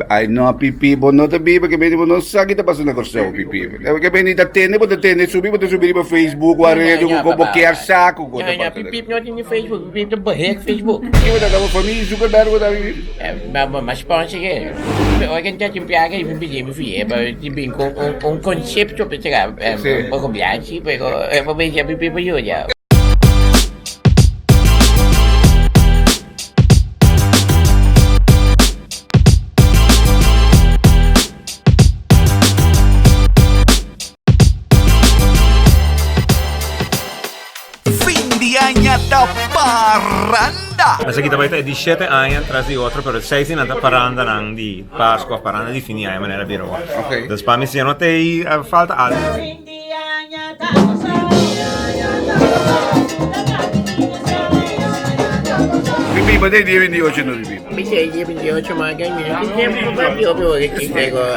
Ay no Pipi, bo no ta biba ke beni bo no sa ki ta pasa na Kòrsou Pipi. Ke beni ta tende bo ta tende subi bo ta subi riba Facebook o red ku bo kier sa ku ta pasa. Pipi no tin Facebook, Pipi ta beheer Facebook. Ki bo ta ta bo famia Zuckerberg bo ta bibi? Ma sponsor ke. Ora ke ta tin placa mi pidi mi fie pa tin bin ku un concepto pa traha un poco biachi pero e por bisa Pipi por yuda. Fin di aña ta paranda! Esaki ta bai ta e di shete aña tras di otro, pero seis di nan ta parandanan di Pascua of paranda di fin di aña manera bira awor. Dus pa mi si no ta ei falta algo. Bibi, bo ta e dia 28 no Bibi? Mi ta e dia 28 ma ke mi no tin tempo pa papia hopi ora ki pero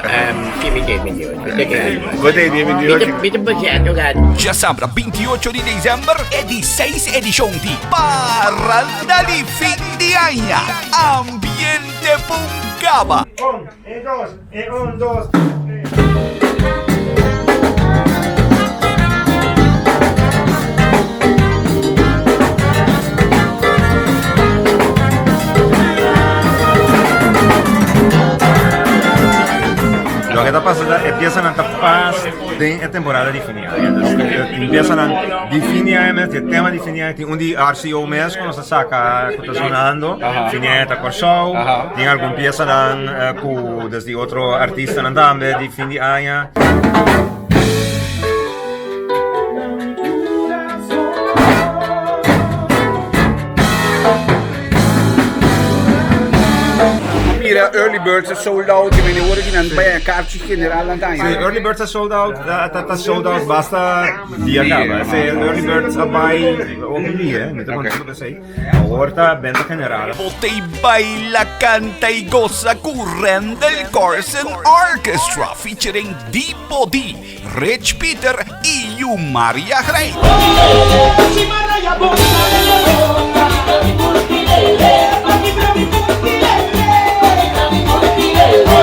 si mi ta e 28 mi ta kere. Bo ta e dia 28? Mi ta paseando rato. Djasabra 28 di december e di seis edishon di Paranda di Fin di Aña, Ambiente Pungaba. Un, e dos, e un, dos, tres. Loke ta pasa ta e piesanan ta pas den e temporada di fin di aña. Dus tin piesanan di fin di aña mes, di e tema di fin di aña, tin un di RCO mes ku nos a saka ku ta sonando, fin di aña ta Kòrsou. Tin algun piesanan ku des di otro artistanan tambe di fin di aña. Mira early birds a sold out y mene ora ki nan bay a karchi general nan ta Sí, early birds a sold out, ta sold out basta dia kaba. Sí, early birds a bay hopi dia, mi ta contento p'esey. Awor ta benta general. Bo ta y baila, canta y goza cu Randall Carlson Orchestra featuring Dipo D, Rich Peter y Yumaria Grey.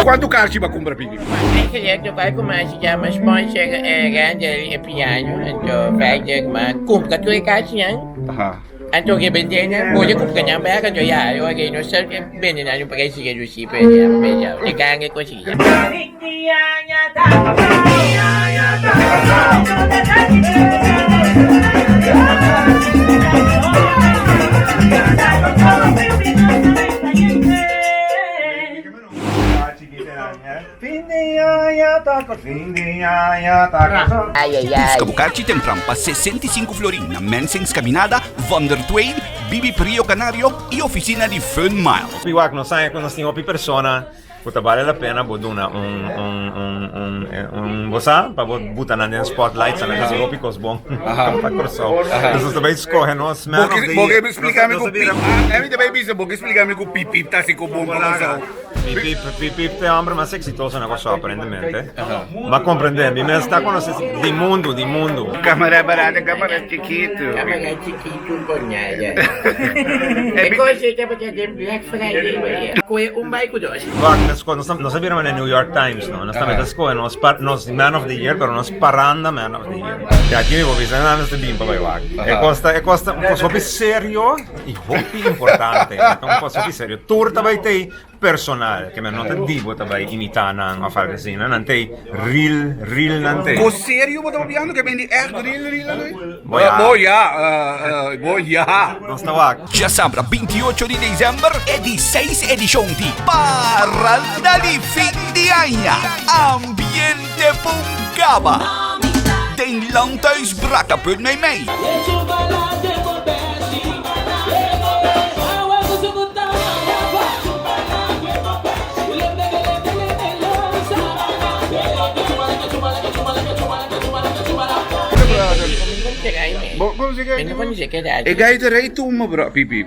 Cuanto carchi bo a cumpra Pipi? Eigenlijk bai ku mas yama sponsor Randall e piano anto verder ma kumpra tur e karchinan. Anto ke bende nan bo ya kumpra nan bek anto ya ora ke nos ta bende nan un precio reduci pero ya pero te gana e cosita. Busca bo karchi tempran pa 65 florin na Mensing's Caminada, Van der Twain, Bibi Prio Canario y oficina di Fun Miles. Piwak, nos sabe cu nos tin hopi persona cu ta bale la pena bo duna un un un un un bo sa pa bo buta nan den spotlight sa nan ta haci hopi cos bon pa Corsou. Entonces nos ta bay scoge nos man of the Bo year. ke splica mi Nos cu ta bira pip, mi ta bay bisa bo ke splica mi cu pip pip ta haci cos bon pa Corsou. Pip Pip Pip ta e homber mas exitoso na Kòrsou aparentemente. M'a komprendé, mi mes ta konosé di mundu, di mundu. Kamara barata, kamara chikitu. Kamara chikitu por nada. E kos ei tabata den Black Friday wea. Koe un bai ku dos. Wak, nos ko, nos nos a bira manera New York Times no, nos tambe ta skohe nos pa nos man of the year pero nos paranda man of the year. Ya aki mi por bisa nan mester bin pa bai wak. E kos ta e kos ta un kos hopi serio i hopi importante. Ta un kos hopi serio. Tur ta bai tei personal, ke men no ta di bo ta bai imitá nan òf algu asina, nan tei real, real nan tei. Ko serio bo ta papiando ke men di ègt real real nan tei? Bo ya. Bo ya, bo ya. Nos ta wak. Djasabra 28 di december e di seis edishon di Paranda di Fin di Aña, Ambiente Pungaba den Landhuis Brakkeput Meimei. E gai ta rei tuma bro pipi.